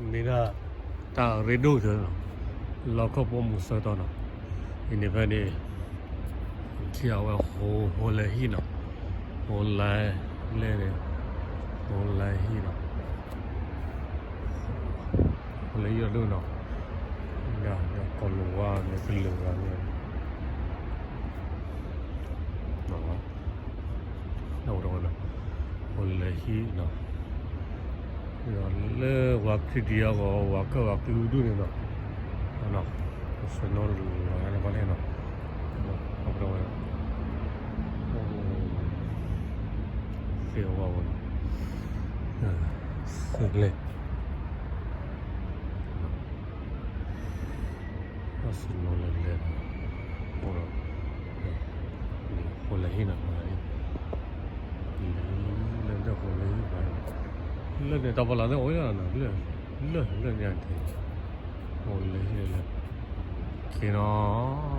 မ့ၢ်ဒၣ် တၢ်ရ့ဒိၣ်ကတၢၢ်နီၤ, လီၢ်ခီၣ်ဖိမူၤစၢၤတီၤနီၤ, အံၤန့ၣ်ဖဲန့ၣ် ခံအဝဲဟိ ဟိလဲၤဟံၣ်နီၤ, ဟိလဲၤလဲၤန့ၣ်, ဟိလဲၤဟံၣ်နီၤ, ဟိလဲၤဟံၣ်အဒိၣ်နီၤ, ဒီးကီၢ်လိၤဝါန့ၣ်ကလုာ်ဂၤန့ၣ် ဒီးဝဲ ဟိလဲၤဟံၣ်နီၤ, ဒီးလၢဝၤခရံာ်ဒံအဂီၢ် ဝၤကၢၢ်ဝၤကျူဒူၣ်န့ၣ်နီၤ, ပစနီလၢၤန့ၣ်နီၤ, အပဒီဝဲ သ့ၣ်ဝါဝဲ သ့ၣ်ကျဲ အစနီလဲၤလဲၤ အိၣ်ဒီး ဟိလဲၤဟံၣ်နီၤ, လၢဟိလဲၤဟံၣ်ဘၣ်, လၢန့ၣ်တၢ်ဖီလာ်သ့ၣ်အိၣ်ယါနီၤ, လၢလၢညါန့ၣ် ဟိလဲၤဟံၣ်လဲၤလဲၤ က့ၤနီၤ